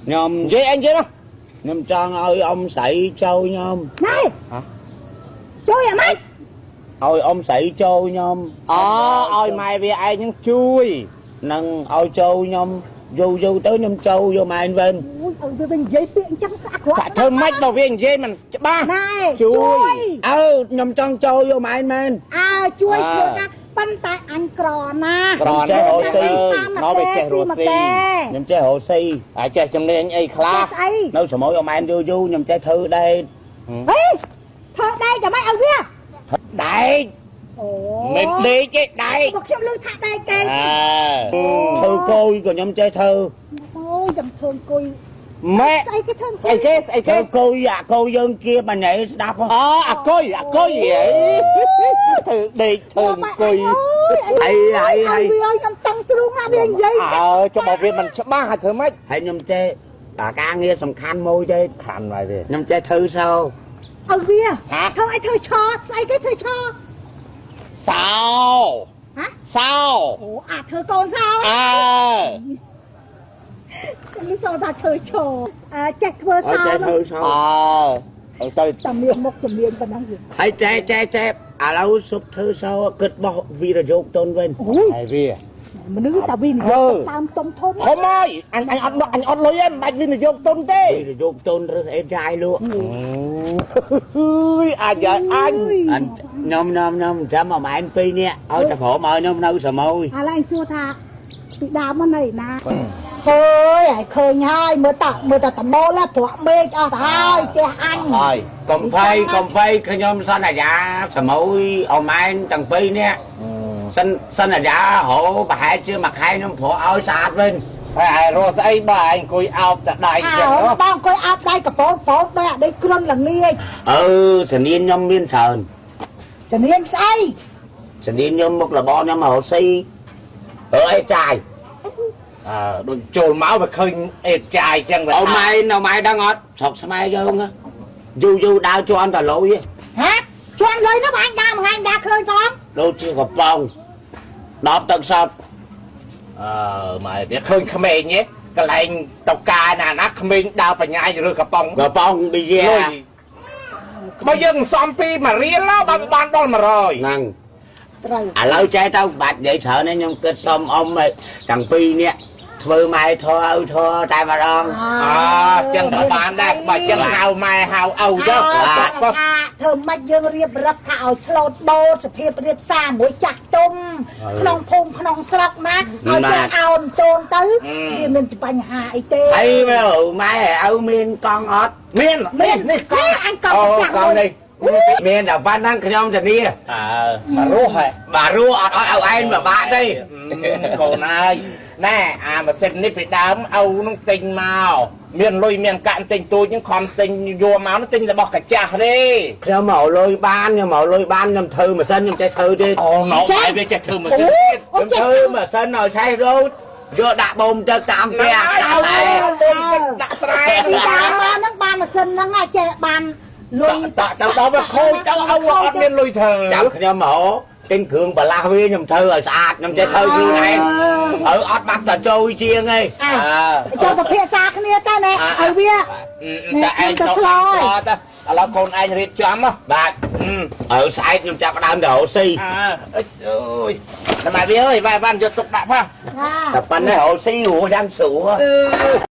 ខ្ញុំ និយាយអញនិយាយមក ខ្ញុំចង់ឲ្យអ៊ំស្រីចូលខ្ញុំ ណែជួយអាម៉េច ឲ្យអ៊ំស្រីចូលខ្ញុំ អូឲ្យម៉ែវាឯងនឹងជួយ នឹងឲ្យចូលខ្ញុំយូរយូរទៅខ្ញុំចូលយកម៉ែវិញ អូយឲ្យវាវិញនិយាយពាក្យអញ្ចឹងស្អាក់ក្រក់ ថាធ្វើម៉េចបើវានិយាយមិនច្បាស់ ណែ ជួយ អើខ្ញុំចង់ចូលយកម៉ែមែន អើជួយជួយណាប៉ុន្តែអញក្រណាស់ ក្រ ចេះរកស៊ី មកវាចេះរស់ស៊ី ខ្ញុំចេះរកស៊ី ហើយចេះជំនាញអីខ្លះ ចេះស្អី នៅសម័យអ៊ំឯងយូរយូរខ្ញុំចេះធ្វើដែក ហេធ្វើដែកចាំម៉េចឲ្យវា ដែក អូ មិនដេកទេដែក បើខ្ញុំលើថាដែកទេ អើ ធ្វើគយក៏ខ្ញុំចេះធ្វើ អូយខ្ញុំធ្វើអង្គុយ ម៉ែ ស្អីគេធ្វើ ស្អីគេស្អីគេ ធ្វើគយអាគយយើងគៀបអញឯងស្ដាប់ហ៎ អូអាគុយអាគុយហីធ្វើដេកធ្វើអង្គុយ អីអីអី វាឲ្យខ្ញុំតឹងទ្រូងណាវានិយាយ អើចុះបើវាមិនច្បាស់ហើយធ្វើម៉េច ហើយខ្ញុំចេះអាការងារសំខាន់មួយទេ ខាន់ហើយវា ខ្ញុំចេះធ្វើសោ ឲ្យវា ហា ធ្វើឲ្យធ្វើឆស្អីគេធ្វើឆ សោ ហ៎ សោ អូអាធ្វើកូនសោ អើ ខ្ញុំសោថាធ្វើឆអើចេះធ្វើសោ ឲ្យចេះធ្វើសោ អើទៅ តែមានមុខជំនាញប៉ុណ្ណឹងវា ហើយចេះចេះចេះឥឡូវសុបធ្វើសោគិតបោះវីរយោគតុនវិញ អូយ ហើយវា មនុស្សតាវិនិយោគតាមទុំធំ ធំហើយអញអញអត់អញអត់លុយទេមិនបាច់វិនិយោគទុនទេ វីរយោគតុនរើសអេចាយលក់ អើយអាចឲ្យអញ អញខ្ញុំខ្ញុំខ្ញុំចាំមួយម៉ែនពីរនាក់ឲ្យតែព្រមឲ្យខ្ញុំនៅសម័យ ឥឡូវអញសួរថាពីដើមមកនៅណាអើយឲ្យឃើញហើយមើលតាមើលតាតមូលប្រក់មេឃអស់ទៅហើយផ្ទះអញ ហើយក ុំភ័យកុំភ័យខ្ញុំសន្យាសម័យអម៉ែនទាំងពីរនាក់សិនសន្យារហប្រហែលជាមួយខែខ្ញុំព្រោះឲ្យស្អាតវិញ ហើយឯរស់ស្អីបើឯងអង្គុយអោបតែដៃចឹង អើបងអង្គុយអោបដៃកប៉ោនប៉ោនដោយអាដេកគ្រុនល្ងាច អឺសនាញខ្ញុំមានច្រើន ជំនាញស្អី សនាញខ្ញុំមុខរបរខ្ញុំមករកស៊ីអើអេចាយ អើដូចចូលមកវាឃើញអេតចាយចឹង អូម៉ែនៅម៉ែដឹងអត់ស្រុកខ្មែរយើងយូរយូរដើរជន់តលុយ ហ៎ជន់លុយនោះអញដើរមួយថ្ងៃដើរឃើញផង ដូចជាកំប៉ុង10ទឹកសត អើម៉ែវាឃើញក្មេងទេកន្លែងតកាណាណាក្មេងដើរបញ្ញាយឬកំប៉ុង កំប៉ុងប៊ីយ៉ា លុយបើយើងសំពី1រៀលបើបានដល់100 ហ្នឹង ត្រូវ ឥឡូវចេះទៅបាច់និយាយច្រើនទេខ្ញុំគិតសុំអ៊ំទាំងពីរនាក់ធ្វើម៉ែធေါ်ឲ្យធေါ်តែម្ដង អើចឹងក៏បានដែរបើចឹងហៅម៉ែហៅឪទៅ បាទថាធ្វើម៉េចយើងរៀបរឹកថាឲ្យស្លូតបូតសភាពរៀបសារមួយចាស់ទុំក្នុងភូមិក្នុងស្រុកណាឲ្យចេះអោនតូនទៅវាមានបញ្ហាអីទេ អីម៉ែឪមានកង់អត់ មាន មាន នេះ កង់អញកង់ចាស់ កង់នេះ មានតែប៉ុណ្ណឹងខ្ញុំធានា អើមករស់ហ៎ បាទរស់អត់ឲ្យឪឯងពិបាកទេ កូនអើយណែអាម៉ាស៊ីននេះពីដើមឪនឹងទិញមកមានលុយមានកាក់ទិញទូចហ្នឹងខំទិញយកមកទិញរបស់កាចាស់ទេ ខ្ញុំមកលុយបានខ្ញុំមកលុយបានខ្ញុំធ្វើម៉ាស៊ីនខ្ញុំចេះធ្វើទេ អូណោឯវាចេះធ្វើម៉ាស៊ីនទៀត ខ្ញុំធ្វើម៉ាស៊ីនឲ្យឆេះរោតយកដាក់បូមទឹកតាមផ្ទះ ដាក់ស្រែ ពីដើមមកហ្នឹងបានម៉ាស៊ីនហ្នឹងចេះបានលុយ តទៅដល់វាខូចទៅឪអត់មានលុយធ្វើ ចាំខ្ញុំមកទិញគ្រឿងបន្លាស់វាខ្ញុំធ្វើឲ្យស្អាតខ្ញុំចេះធ្វើខ្លួនឯងឪអត់បាត់តែចូលជាងឯង ចូលពិភាក្សាគ្នាទៅណែឲ្យវា តែឯងទៅស្លោទៅឥឡូវកូនឯងរៀបចំ បាទឪស្អែកខ្ញុំចាប់ដើមទៅរកស៊ី អើអូយតែម៉ែវាអើយបានយកទុកដាក់ផង តែប៉ុណ្ណេះរកស៊ីរស់យ៉ាងស្រួល